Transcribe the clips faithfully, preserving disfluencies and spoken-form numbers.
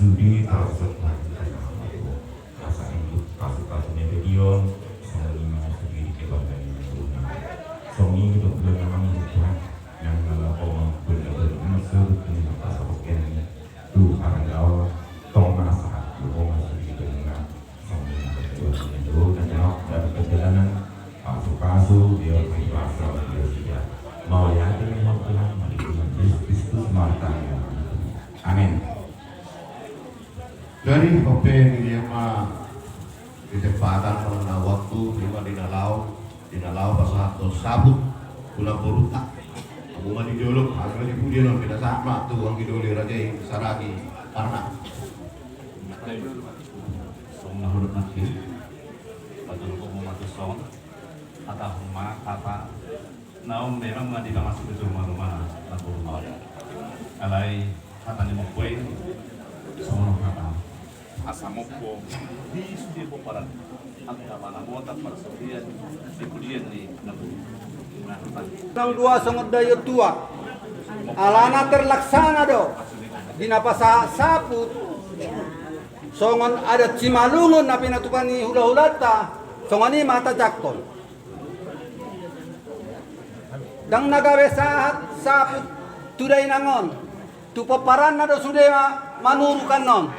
Sude pasu-pasu Tuhan, asa ingkon pasu-pasu ni Tuhan, songon i ma sude di keluarga ni Tuhan. Songon i do Tuhan, nang na laho mangkun na Tuhan, ima sude tu ni pasu-pasu ni Tuhan, tong ma sahat tu homa sude di Tuhan. Amin. Jadi, ope, dia ma di tempatan, na waktu, ima di na laho, di na laho pasahathon saput tu namborunta. Hamu ma di jolo, hami ma di pudi on, pinasahat ma tu anggi doli raja i, Saragi, Parna. Songon na hudok nangkin, patulukon ma tuson, hatahon ma hata naung memang ma dipamasuk tu ruma-ruma na boru ma. Alai hata ni mompo i songon hata. Asa mompo di sude pomparan, angka panamota parsaulian di pudian ni na boru. Nang dua songon daion tuak. Alana terlaksana do di na pasahat saput. Songon adat Simalungun na pinatupa ni hula-hulanta, songon i ma tajangkon. Ndang na gabe sahat saput tu dainang on, tu pomparanna do sude ma manuruk annon.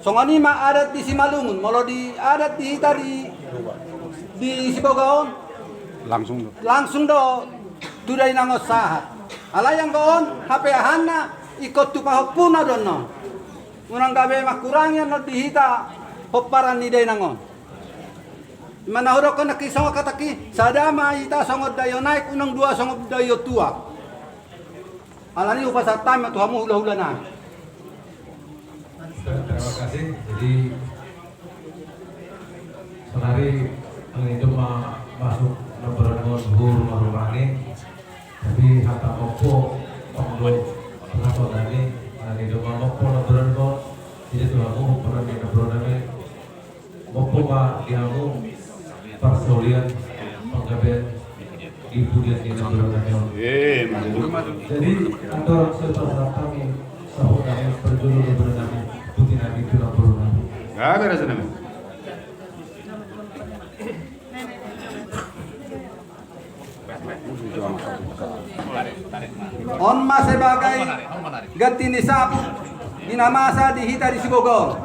Songon i ma adat di Simalungun, molo di adat di hita di, di Siboga on, langsung do, langsung do tu dainang on sahat. Alai anggo on, hape ahanna, ingkon tu pahompuna do annon. Unang gabe mangkurangi annon di hita pomparan ni dainang on. Ima na hudokkon nangkin songon hatangki, sada ma hita songon daion aek, unang dua songon daion tuak. Alani hupasahat hami ma tu hamu hula-hula nami. Terima kasih. Jadi, saonari, anggiat ma masuk na boru on tu ruma-rumana. Tapi hata mompo, panggo, pengatonami, na nidok ma mompo na boru on, jadi tu hamu, pomparan ni na boru nami, mompo ma di hamu, parsaulian, panggabean, di pudian ni na boru nami on. Eh, mantap. Jadi, andorang so pasahat hami, saput nami, parjolo na boru nami, putih nami, tu na boru nami. Ah, beres nami. On ma sebagai ganti ni saput di na masa di hita di Siboga on.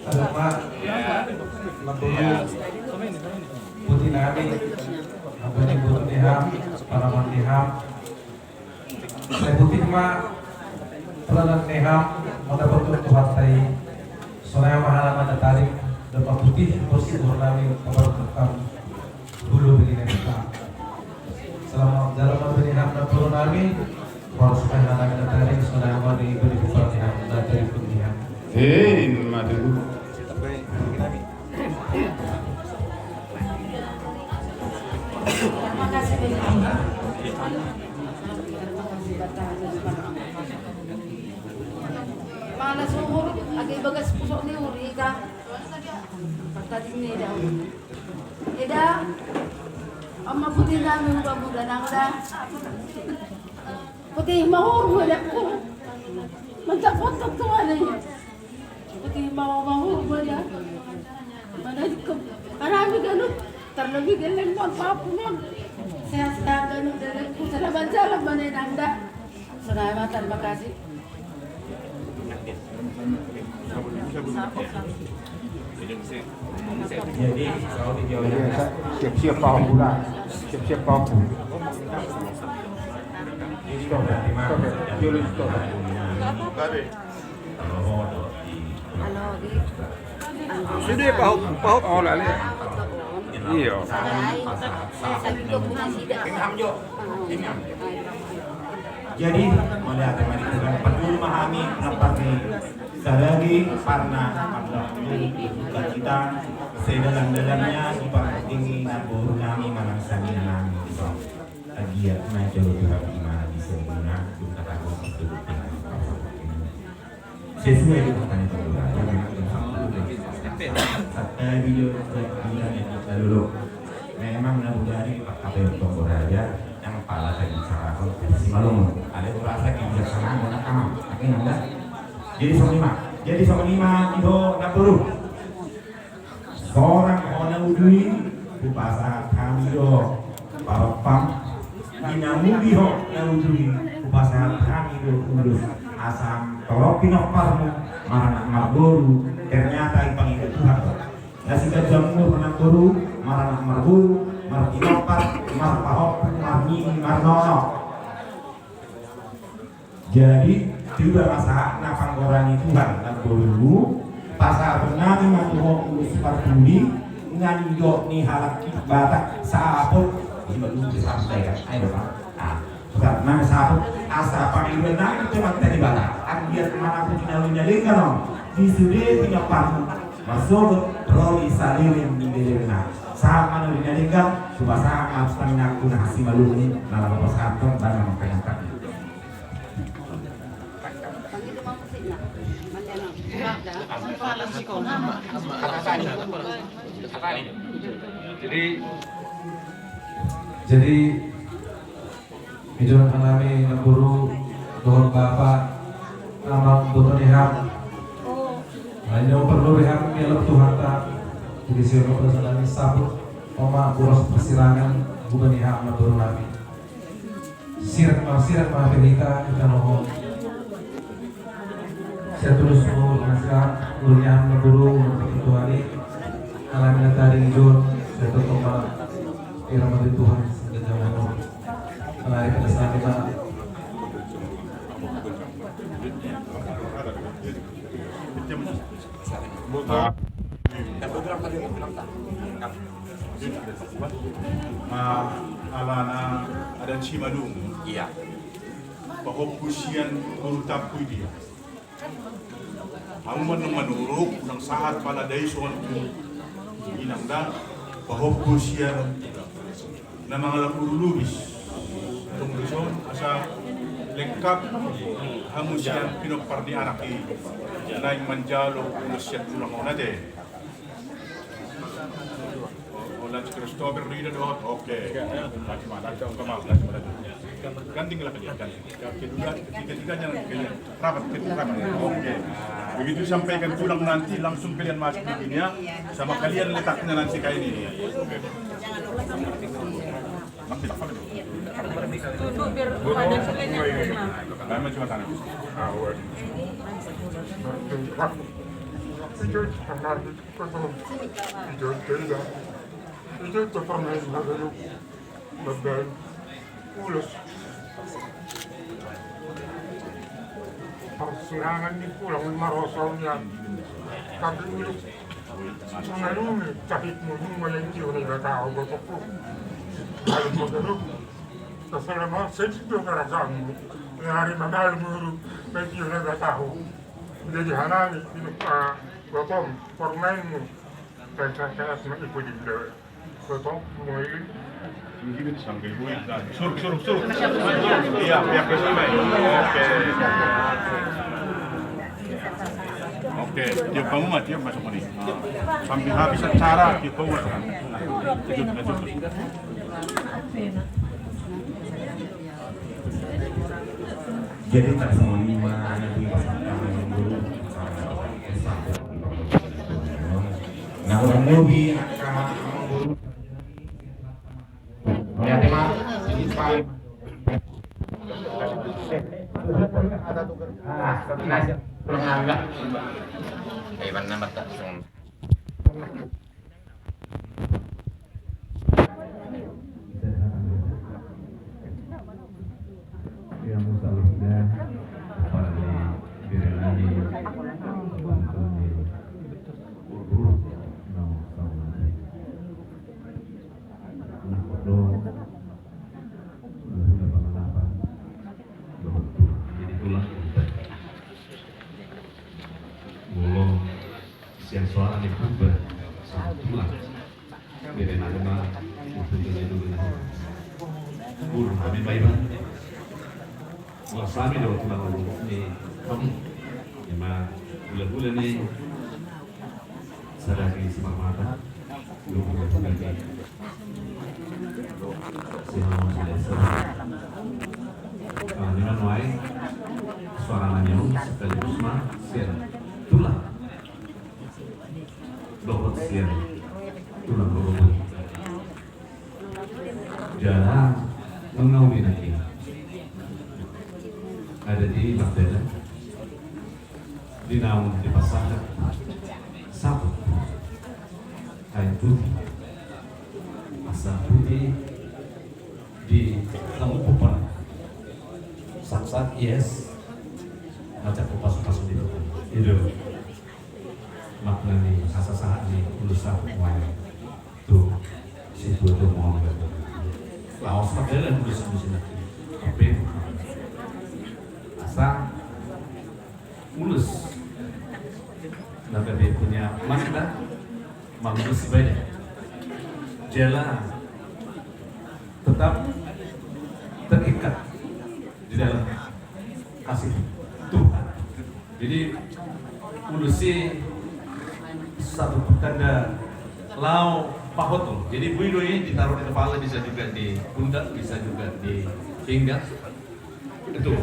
Adong ma, na boru, putih nami, ampuni boru ni ham, panaman ni ham. Sai putih ma panaman ni ham, mandapothon Tuhanta i. Sonai ma halangan na tarik, dompak putih, bosi boru nami, pabar tukang bulu bini nesta. Selamat jalan ma bini ham na boru nami, pabar sonai halangan na tarik, sonai ma di bini bupati ham, na tarik pun di ham. Eh, mati dulu. Mana suhur, age bagas pusok ni uri ka. Pertadi ni eda. Eda. Amma putih nami muda-muda nang da. Putih mahur muda ku. Mantap foto tu ada. Putih mahur muda. Mana ikut. Karena kami ganup. Terlebih geleng mon papu mon. Sehat-sehat ganup dan ku selamat jalan mana nanda. Selamat, terima kasih. Jadi, siap-siap pahompu lah. Siap-siap pahompu. Stop, stop. Stop. Sudah pahompu, pahompu. Oh, lali. Iya. Jadi, mauliate ma di Tuhan, parjolo ma hami, na parjolo, sadari parna, parna, buka kita, sedalan-dalanna, di partingki, na boru nami, manang sangina nami, tagiat ma jolo Tuhan, di mana di sembuna, buka tahu, sesuai dengan tadi tu, satabi jo, bilang yang kita dulu. Memang na budari pakai tombol raja, yang pala tadi cara kau, Simalungun. Ada rasa kebijaksanaan, mana kamu? Jadi songon i ma, jadi songon i ma i do namboru. Sorang ho na uli, hupasahat hami do parompam. Di na uli ho na uli, hupasahat hami do ulos asa torop pinomparmu maranak marboru. Ternyata i pangido Tuhan do. Na siganjang umur namboru, maranak marboru, marpinompar, marpahompu, marnini, marnono. Jadi tuda ma sahat na panggoran ni Tuhan namboru. Pasahaton nami ma tu ho ulos parpudi, na nidok ni halak Batak saput. Ima dulu di sampe kan, ayo Pak. Nah, sahat nami saput asa pangidoan nami tu Amanta Debata. Anggiat manang tu na uli na denggan on, di sude pinomparmu marsogot ro di saleleng ni lelengna. Sahat ma na uli na denggan, hupasahat ma tu tangiangku na hasimalungun na laho pasahathon barang na mangkaingat. Jadi, jadi, idoan nami namboru dohot bapa, amang, boto ni hami. Ai na umporlu di hami mialap Tuhanta. Jadi sian on do nami saput, oma, ulos parsirangan, guba ni hami namboru nami. Sirang ma, sirang ma pe hita, hita nohom. Sian tulus ma na sirang, ulos ni hami namboru, ulos ni Tuhan i. Alani na tading i do, sai tongtong ma irama di Tuhan, sai jaman on. Alani pada saat kita. Alana adat simalungun. Iya. Pahompu sian boru tampuy dia. Hamu ma na manuruk, unang sahat pala dai songon tu inang da, pahompu sian na mangalap ulu lubis. Tong dison asa lengkap hamu sian pinompar ni anak i. Naeng manjalo ulos sian tulang on ate. Oh, Lance Christopher do ida do. Oke. Lance ma, Lance, buka ma, Lance ma, Lance. Ganti gelar dia, ganti. Kedua, ketiga-tiganya nanti kalian. Rapat, rapat. Oke. Begitu sampaikan tulang nanti langsung kalian masuk begini ya. Sama kalian letaknya nanti kayak ini. Oke. Nanti tak apa. Duduk biar ada sekalian. Kami cuma tanah. Ijo, ijo, ijo. Ijo, ijo, pernah ada lu. Beban. Ulos. Parsirangan ni tulang marosol nian. Tapi ulos. Mangalungi, cahit mu, nunga yang kio na iba tahu, gotokku. Kalau mau dulu. Keselama, sedih dong kerasaanmu. Yang hari mana lu, yang kio na iba tahu. Jadi hanani, ini, ah, gotong, permainmu. Tengkar keras ma ipo di bidara. Betul, mulai. Suruk, suruk, suruk. Iya, pihak ke sana. Oke. Oke, tiup hamu ma, tiup masuk ini. Sampai habis acara, tiup hamu masuk. Lanjut, lanjut. Jadi tak semua lima nanti pas kita main dulu. Nah, orang mobil angka dulu. Ya, terima kasih. Ah, tapi nasi kurang agak. Eh, mana mata? Molo sian soara ni Purba, sian tulang. Bere na rumah, itu jadi dulu. Guru kami baik banget. Wah, sami dong, cuma ngomong ni, kamu, emang gula-gula nih. Sadari Simarmata, gula-gula juga nih. Simarmata, Simarmata. Ah, ini kan wae, suara nanya. Sian tulang. Dohot sian tulang rorobot. Jala mangaulinaki. Ada di Magdala. Di naung dipasahat saput kain putih, asa putih di hamu pomparan. Saksat, yes. Macam pasu-pasu di depan. Itu makna ni asa sahat ni ulos saput muae. Tu si tua tu mau. Laos pakai lah ulos saput lagi. Tapi asa ulos. Nah, tapi punya makna, makna sebanyak. Jala tetap terikat di dalam kasih Tuhan. Jadi, ulos i satu pertanda laho pahotong. Jadi, boi do i ditaruh di kepala, bisa juga di pundak, bisa juga di pinggang. Itu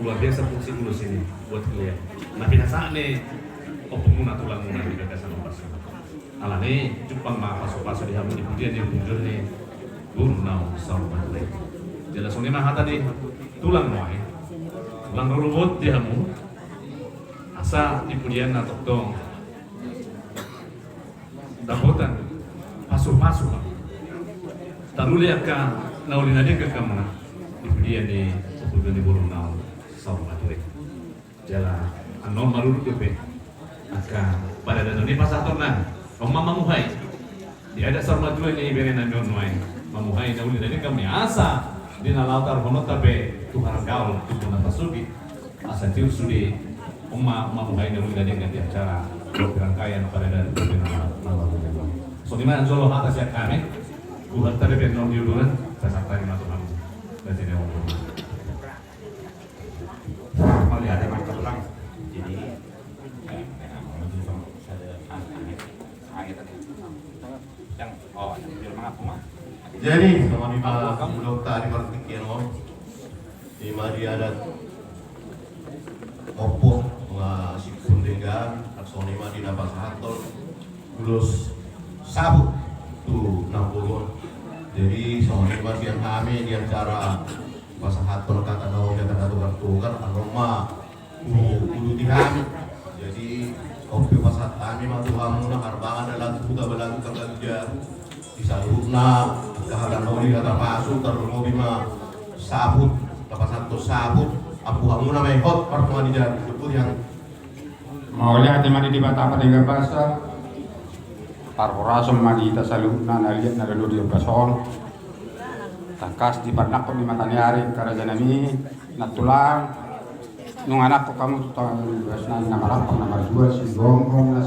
luar biasa fungsi ulos ini buat kalian. Nah, pinasahat ni ompungmuna, tulangmuna di bagasan ombas. Alani jumpang ma pasu-pasu di hamu di pudian ni bujur ni boru naung saur matua i. Jala songon i ma hata ni tulang nuaeng, tulang rorobot di hamu, asa di pudian na tongtong dapotan pasu-pasu ma. Taruli angka na uli na denggan hamu na di pudian ni bujur ni boru naung saur matua i. Jala annon marurut dope angka paradaton i pasahatonna. On ma mamuhai di adat saur matua ni bere nami on nuaeng, mamuhai na uli na denggan i, asa di na laho taruhononta pe tu hargaol, tu bona pasogit. Asa tiur sude on ma mamuhai na uli na denggan di acara rangkaian paradaton dope na laho. Songon i ma jolo hata sian hami. Buhanta dope annon di uluan, pasahat hami ma tu hamu. Mauliate ma tulang. Jadi, jadi songon i ma mulaonta di partingkian on. Ima di adat ompung ma simpul denggan, songon i ma di na pasahathon ulos saput tu namboru on. Jadi songon i ma sian hami di acara pasahathon hata na uli, hata na togar-togar, annon ma tu uduti hami. Jadi on pe pasahat hami ma tu hamuna, harbangan dalan tu huta, balagu targanggu jabu. Di saluhutna angka hata na uli, hata pasu, tarlumobi ma saput, na pasahathon saput. Ampu hamuna ma i hot martua di jabu, jemput i hami. Mauliate ma di Debata pardenggan basa. Parhorasan ma di hita saluhutna na liat na lolo di ombas on. Tangkas di panangkok ni mata ni ari, angka raja nami, nantulang, nunga nangkok hamu tu tangan ni boas nami na marampang na marjual, sigonggom na